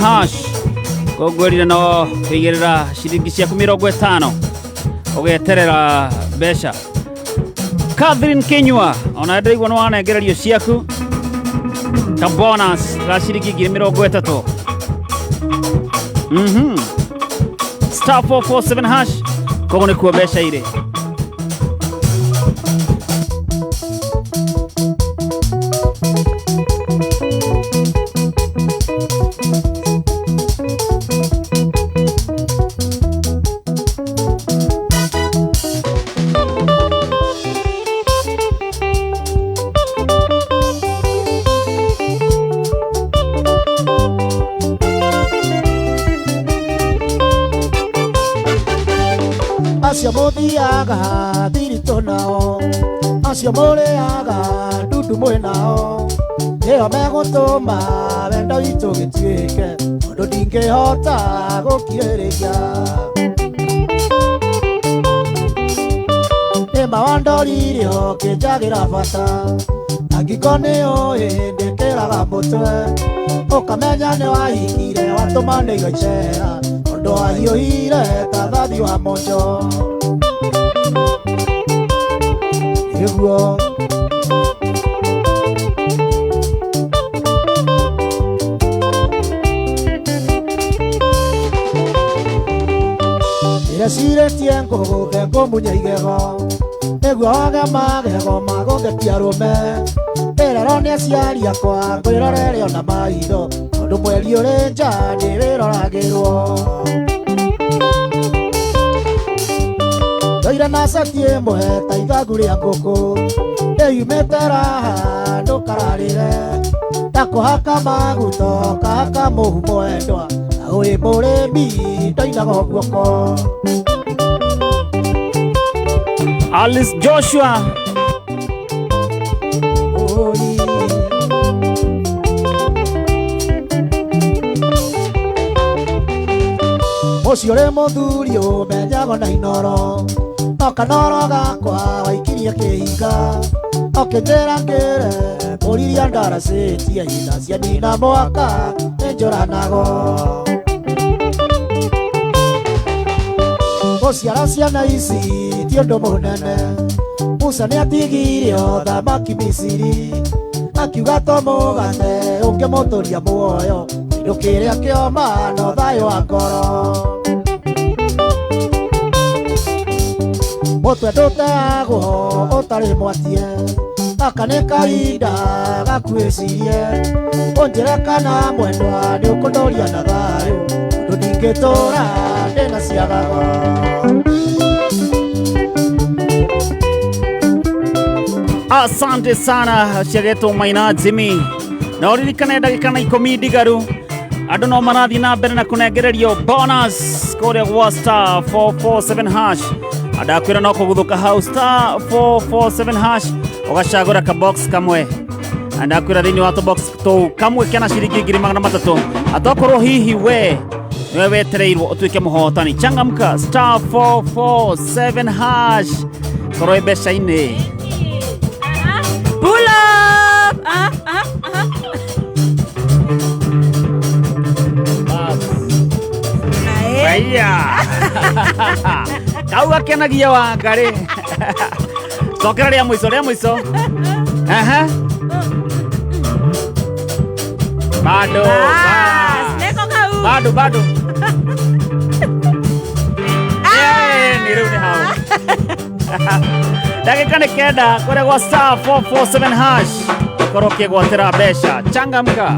Hash kũngwĩrire no kũigĩrĩra ciringi ciaku 50 ũgeterera mbeca. Catherine Kinyua, ona ndĩraigua nĩ wanengererio ciaku ka bonus ga ciringi 30,000. Star 447 hash, koguo nĩkuo mbeca irĩ. Acio mũthiaga thiritũ nao, acio mũrĩaga ndundu mwĩ nao, nĩo megũtũma wendo witũ gĩtuĩke ũndũ ndingĩhota gũkirĩrĩria. Nĩma wandorire ũkĩnjagĩra bata, angĩkorwo nĩ ũĩ ndĩkĩraga mũtwe, ũkamenya nĩ wahikire watũmanĩirwo icera, ũndũ wahiũhire ta thathi wa monjo. Nĩguo ndĩrecirĩtie ngũgũthe ngũmunye igego, nĩguo wage magego magũngetia arũme. Ndĩrerwo nĩ aciari akwa ngwĩrorere ona maitho, tondũ mweri ũrĩ nja nĩwĩroragĩrwo. Ndoire na cati ĩmwe ta ithagu rĩa ngũkũ, ndĩyumĩte raha ndũkararĩre, ndakũhaka maguta ũkahaka mũhu mwendwa, na ũrĩ mũrĩmi ndoinaga guoko. Alice Joshua. Oi. Mũciĩ ũrĩ mũthuri ũmenyagwo na inoro, no kanoro gakwa waikirie kĩhinga, ũkĩnjĩra ngĩre mbũri iria ndaracĩtie ina cianina mwaka nĩnjũranago. Gũciara ciana ici ti ũndũ mũnene, Musa nĩatigire ũthamaki Misiri, akiuga to mũgate ũngĩmũtũria muoyo, kĩndũ kĩrĩa kĩoma no thayũ wa ngoro. Mũtwe ndũteagwo ũtarĩ mwatie, gaka nĩ kahinda gakwĩcirie, ũnjĩre kana mwendwa nĩũkũndoria na thayũ, tondũ ndingĩtũra ndĩna ciagago. Asante sana ciagetwo Maina Jimmy. Na ũririkane ndagĩka na 10 ndigaru, andũ no marathiĩ na mbere na kũnengererio bonus kũrĩa gwa star 447 hash. Ndakwĩra no kũguthũka hau star 447 hash ũgacagũra ka box kamwe. Na ndakwĩra thĩinĩ wa tũbox tũu kamwe kena ciringi 300,000. Atokorwo hihi we niwe wetereirwo ũtuĩke mũhotani. Changamka star 447 hash korwo ĩ mbeca-inĩ. Pull up! Ah, ah, ah. Ae. Aya. Kau gakenagia Wangarĩ. Cokera rĩa mũico, rĩa mũico. Aha. Bado. Bas, neko kau. Bado, bado. Eh, nĩ rĩu nĩ hau. Ndagĩka nĩ 9 kũrĩa gwa star 447 hash. Ũkorwo ũkĩgwatĩra mbeca. Changamka.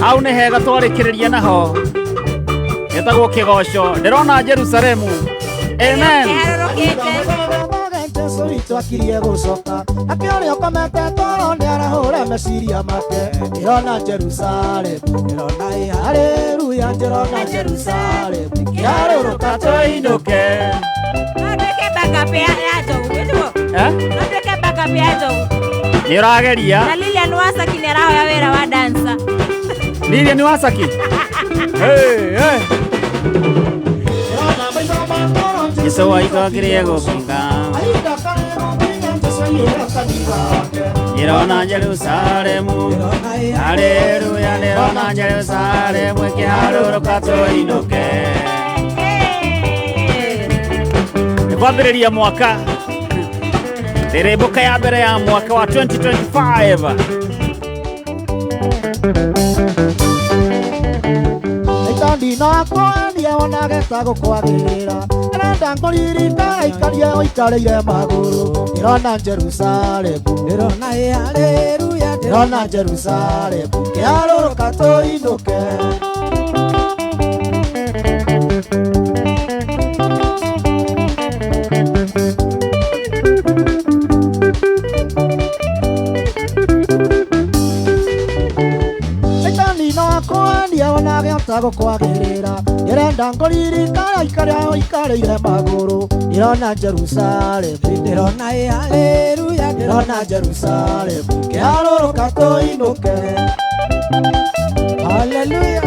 Hau nĩ hega twarĩkĩrĩria naho. Getagwo kĩgoco. Ndĩrona Jerusalemu. Amen. Kĩharũrũkĩte. Witũ akirie gũcoka ake ũrĩa ũkomete toro nĩ arahũra meciria make. Ndĩrona Jerusalemu, ndĩrona ĩ haleluya, ndĩrona Jerusalemu kĩarũrũka tũinũke. No nduĩke backup ya njogu, wĩtiguo? Eh? No nduĩke backup ya njogu. Nĩ ũrageria. Na Lilian Wasaki nĩ arahoya wĩra wa dancer. Lilian Wasaki. Hey, hey. Ndĩrona maitho ma toro. Jesu waitwakirie gũkinga. Ahinda karĩrũ nginya Jesu aiyũra kanitha wake. Ndĩrona Jerusalemu, haleluya, ndĩrona Jerusalemu ĩkĩharũrũka tũinũke. Nĩ kwambĩrĩria mwaka, ndĩrĩmbũka ya mbere ya mwaka wa 2025. Itandinakwania onage ta gũkwagĩrĩra arenda ngũririkana ikarie ũikarĩire magũrũ. Ndĩrona Jerusalemu, ndĩrona ĩ haleluya, ndĩrona Jerusalemu kĩarũrũka tũinũke. Caitani no akwanie onage ota gũkwagĩrĩra ndĩrenda ngũririkana ikaria ũikarĩire magũrũ. Ndĩrona Jerusalemu, ndĩrona ĩ haleluya, ndĩrona Jerusalemu kĩarũrũka tũinũke. Haleluya.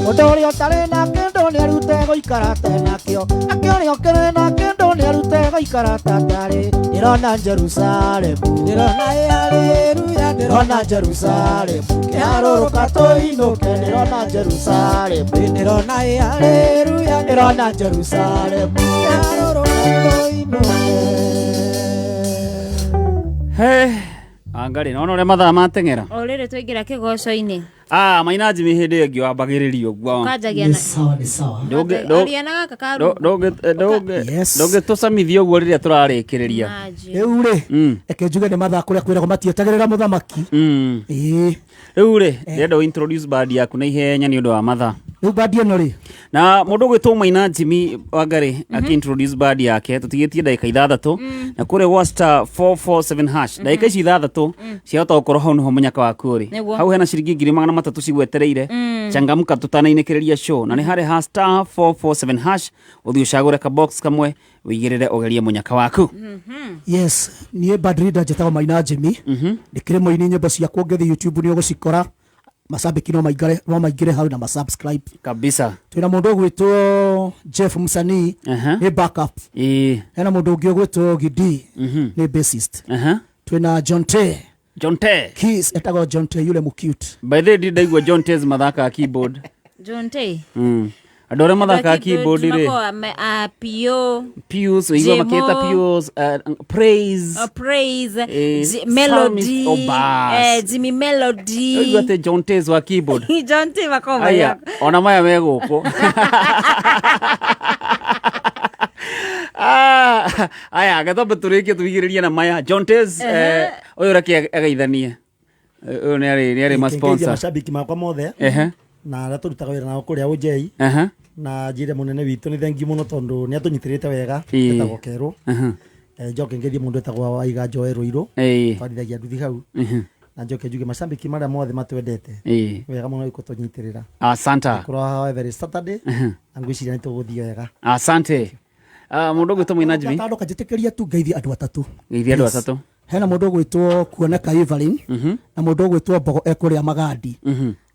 Mũndũ ũrĩa ũtarĩ na kĩndũ nĩarute gũikara te nakĩo, nake ũrĩa ũkĩrĩ na kĩndũ nĩarute gũikara ta atarĩ. Ndĩrona Jerusalemu, ndĩrona ĩ haleluya, ndĩrona Jerusalemu kĩarũrũka tũinũke. Ndĩrona Jerusalemu, ndĩrona ĩ haleluya, ndĩrona Jerusalemu kĩarũrũka tũinũke. Hey, angarĩ nona ũrĩa mathaa mateng'era. O rĩrĩ twaingĩra kĩgoco-inĩ. Ah, Maina Jimmy hĩndĩ ĩyo ĩngĩ wambagĩrĩria ũguo. Kanjagia na Sawa, nĩ sawa. Aria na gaka karumbo. Yes. Ndũngĩtũcamithia ũguo rĩrĩa tũrarĩkĩrĩria. Imagine. Rĩu rĩ, reke njuge nĩ mathaa kũrĩa kwĩragwo matietagĩrĩra mũthamaki. Ĩĩ. Rĩu rĩ, ndĩrenda ũ introduce band yaku na ihenya nĩ ũndũ wa mathaa. Rĩu bandi ĩno rĩ, Na mũndũ ũgwĩtwo Maina Jimmy Wangari akĩ-introduce band yake tũtigĩtie ndagĩka 6 na kũrĩa gwa star 447 hash ndagĩka ici 6 ciahota gũkorwo hau nĩho mũnyaka waku ũrĩ. Nĩguo. Hau hena ciringi 300,000 cigwetereire. Changamka tũtanainĩkĩrĩria show na nĩ harĩ ha star 447 hash ũthiĩ ũcagũre ka box kamwe ũigĩrĩre ũgerie mũnyaka waku. Yes, niĩ band leader njĩtagwo Maina Jimmy. Ndĩkĩrĩ mũini, nyĩmbo ciakwa ũngĩthiĩ YouTube nĩ ũgũcikora, macambĩki no maingĩre hau na masubscribe. Kabisa. Twĩna mũndũ ũgwĩtwo Jeff Msanii, nĩ backup. Hena mũndũ ũngĩ ũgwĩtwo Gidi, nĩ bassist. Twĩna John T. John T. Keys, etagwo John T yule mũcute. By the way, ndĩ ndaigua John Tez mathakaga keyboard. John T. Andũ arĩa mathakaga keyboard rĩ, Makoragwo PO, Pius, ũigua Jemo. makĩta Pius, Praise. Praise, Psalmist, Melody, oh, bas. Jimmy Melody. Ũigua atĩ John Tez wa keyboard. John T makoragwo Aya, ona maya me gũkũ. Ah, aya, getwambe tũrĩkie tũigĩrĩrie na maya. John Tez, ũyũ reke ageithanie. Ũyũ nĩ arĩ ma Ngeithia sponsor. macambiki makwa mothe na arĩa tũrutaga wĩra nao kũrĩa ũnjei na njĩre mũnene witũ nĩ thengiũ mũno tondũ nĩ atũnyitĩrĩte wega, etagwo Kerũ. Njoke ngeithie mũndũ etagwo Waiga Njoe Rũirũ, twarithagia nduthi hau, na njoke njuge macambiki marĩa mothe matwendete wega mũno gũtũnyitĩrĩra. Asanta. Kũroha every Saturday na ngwĩciria nĩ tũgũthiĩ wega. Asante. Ah, mũndũ ũgwĩtwo Maina Jimmy. Gatano kanjĩtĩkĩria tu ngeithie andũ atatũ. Geithia andũ atatũ. Hena mũndũ ũgwĩtwo Kuoneka Evelyn, na mũndũ ũgwĩtwo Mbogo ekũrĩa Magandi,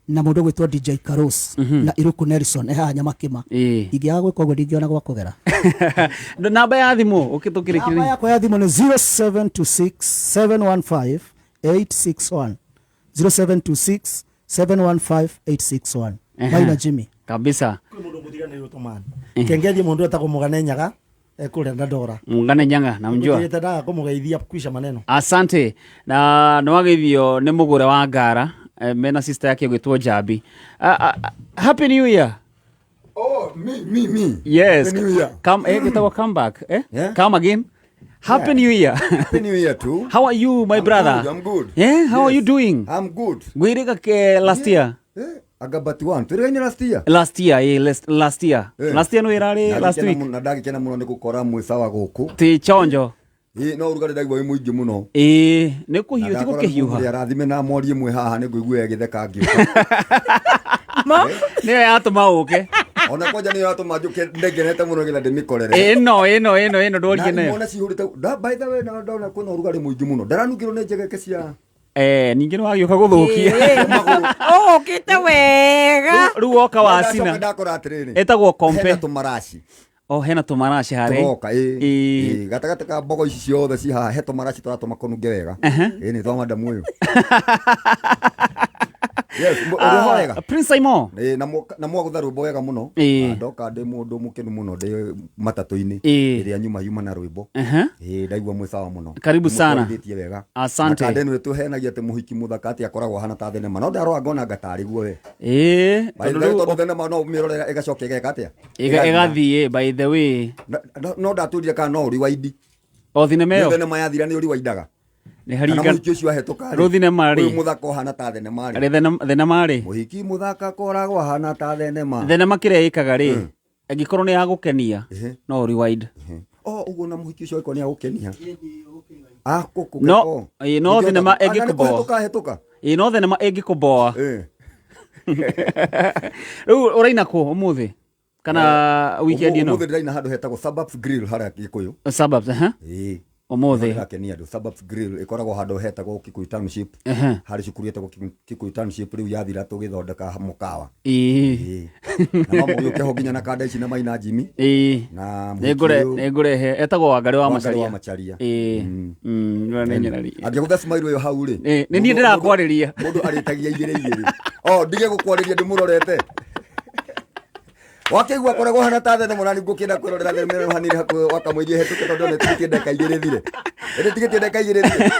na mũndũ ũgwĩtwo DJ Karos na Iruku Nelson ehaha Nyamakĩma. Ingĩaga gwĩka ũguo ndingĩona gwa kũgera. Namba ya thimũ ũkĩtũkĩrĩkĩrĩria. Namba yakwa ya thimũ nĩ 0726 715 861, 0726 715 861. Maina Jimmy. Kabisa. Kwĩ mũndũ mũthiranĩirwo tũmani kengeithie mũndũ etagwo Mũgane Nyaga ekũrĩa Dandora. Mungane Nyanga namjua. Ngũthiĩte ndaga kũmũgeithia kwisha maneno. Asante. Na nĩwageithio nĩ mũgũre wa ngara, mena sister yake ũgwĩtwo Jambi. Happy New Year. Oh, me, me, me. Yes. Happy New Year. Come, gĩtagwo come back, eh? Yeah. Come again. Happy New Year. Happy New Year too. How are you, my I'm brother? Good, I'm good. Yeah, how are you Yes. doing? I'm good. Gwĩrĩga ke last year. Anga but one. Twĩrĩgaine last year. Last year, last year. Last year no ĩrarĩ last Ndagĩkena week. Na ndagĩkena mũno nĩ gũkora mwĩ sawa gũkũ. Ti chonjo. Ĩ no ũrugarĩ ndaigua wĩ mũingĩ mũno. Ĩ nĩ kũhiũ Na ti ndakora gũkĩhiũha. mũndũ arathime na mwarie mwe haha nĩ ngũigua ĩgĩtheka ngĩũka. Mo? Nĩyo yatũma ũke. Ona kwanja nĩyo yatũma njũke ndengenete mũno nĩgetha ndĩmĩkorere. Ĩno ĩno ĩno ĩno ndworie Na nayo. imona cihũrĩte. By the way, na ndona kwĩna ũrugarĩ mũingĩ mũno. Ndaranungĩrwo nĩ njegeke cia Ningĩ nĩ wagĩũka gũthũkia. Ũgũkĩte wega. Rĩu woka Ndacoka wacina. ndakora atĩrĩrĩ. Ĩtagwo kompe. Hena tũmaraci. O hena tũmaraci harĩ. Tũroka ĩ. Ĩ. Ĩ, gatagatĩ ka mbogo ici ciothe ci haha he tũmaraci tũratũma kũnunge wega. Ĩ nĩ twa madamu ũyũ. Yes, ũrĩ ho wega. Prince Simon. Ĩ, na mwagũtha rwĩmbo wega mũno. Ĩ. Ndoka ndĩ mũndũ mũkenu mũno ndĩ matatũ-inĩ. Ĩ. Ĩrĩa nyuma yuma na rwĩmbo. Ĩ, ndaigua mwĩ sawa mũno. Karibu sana. Mũtwarithĩtie wega. Asante. Na kande nĩ tũhenagia atĩ mũhiki mũthaka atĩ akoragwo ahana ta thenema. No ndarora ngona anga tarĩ guo we. Ĩ, By tondũ the way, rĩu tondũ thenema no ũmĩrorera ĩgacoka ĩgeka atĩa? Ĩgathiĩ by the way. No ndatũrire kana no ũriwaindi. O thinema Nĩ ĩyo. thenema yathira nĩ ũriwaindaga. Nĩ Kana haringa. mũhiki ũcio ahĩtũka rĩ. Rĩu thinema rĩ. Ũyũ mũthaka ũhana ta thenema rĩ. Rĩ thenema rĩ. Mũhiki mũthaka akoragwo ahana ta thenema. Thenema kĩrĩa ĩkaga rĩ. Angĩkorwo nĩ yagũkenia no rewind. O ũguo na mũhiki ũcio angĩkorwo nĩ agũkenia. Ah, kũkũ No, ĩ, no thenema ĩngĩkũboa. Hĩtũka hĩtũka. Ĩ no thenema ĩngĩkũboa. Rĩu ũraina kũ ũmũthĩ? Kana weekend ĩno? Ũmũthĩ ndĩraina handũ hetagwo Suburbs Grill harĩa Gĩkũyũ. Suburbs, aha. Ĩ. Ũmũthĩ. Ndĩrakenia andũ. Suburbs Grill ĩkoragwo handũ hetagwo Kikuyu Township. Harĩ cukuru ĩtagwo Kikuyu Township rĩu yathira tũgĩthondeka mũkawa. Ĩ. Na no mũgĩũke ho nginya na kanda ici na Maina Jimmy. Ĩ. Na mũhiki ũyũ- Nĩngũrehe etagwo Wangarĩ wa Wangarĩ Macharia. wa Macharia. Ĩ. Nĩ nyarari. Angĩgũtha smile ĩyo hau rĩ. Ĩ, nĩ niĩ ndĩrakwarĩria. Mũndũ arĩtagia igĩrĩ igĩrĩ. O, ndige gũkwarĩria ndĩmũrorete. Wakĩigua akoragwo ahana ta thenema na nĩngũkĩenda kwĩrorera thenema ĩno hanini hakuhĩ wakamũiria ĩhĩtũke tondũ ndona ĩtigĩtie ndagĩka igĩrĩ thire. Ĩtigĩtie ndagĩka igĩrĩ thire.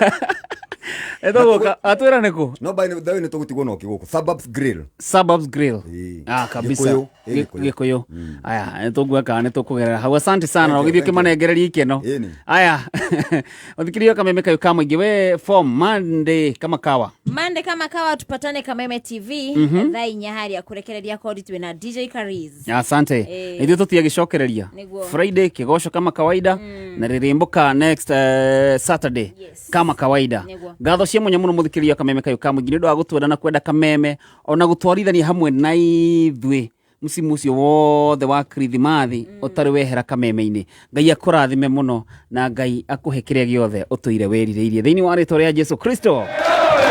Etagwo atwĩra nĩ kũ? No by the way nĩ tũgũtigwo na ũkĩ gũkũ. Suburbs Grill. Suburbs Grill. Ĩ. Ah, kabisa. Gĩkũyũ, ĩ Gĩkũyũ. Gĩkũyũ. Aya, nĩtũnguoya kana nĩtũkũgerera hau. Asante sana. Thank you, Ũgĩthiĩ thank you. ũkĩmanengereria ikeno. Ĩni. Aya. Ũthikĩrĩria kameme kayũ ka mũingĩ we form Monday kama kawa. Monday kama kawa tupatane Kameme TV thaa inya harĩa kũrekereria kodi twĩ na DJ Kariz. Asante. Ithuĩ tũtiagĩcokereria. Nĩguo. Friday kĩgoco kama kawaida na rĩrĩmbũka next Saturday Yes. kama kawaida. Nĩguo. Ngatho cia mwanya mũno mũthikĩrĩria kameme kayũ ka mũingĩ nĩ ũndũ wa gũtwenda na kwenda kameme ona gũtwarithania hamwe na ithuĩ msimu ũcio wothe wa Kirithimathi ũtarĩ wehera kameme-inĩ. Ngai akũrathime mũno na Ngai akũhe kĩrĩa gĩothe ũtũire wĩrirĩirie thĩinĩ wa rĩtwa rĩa Jesu Kristo.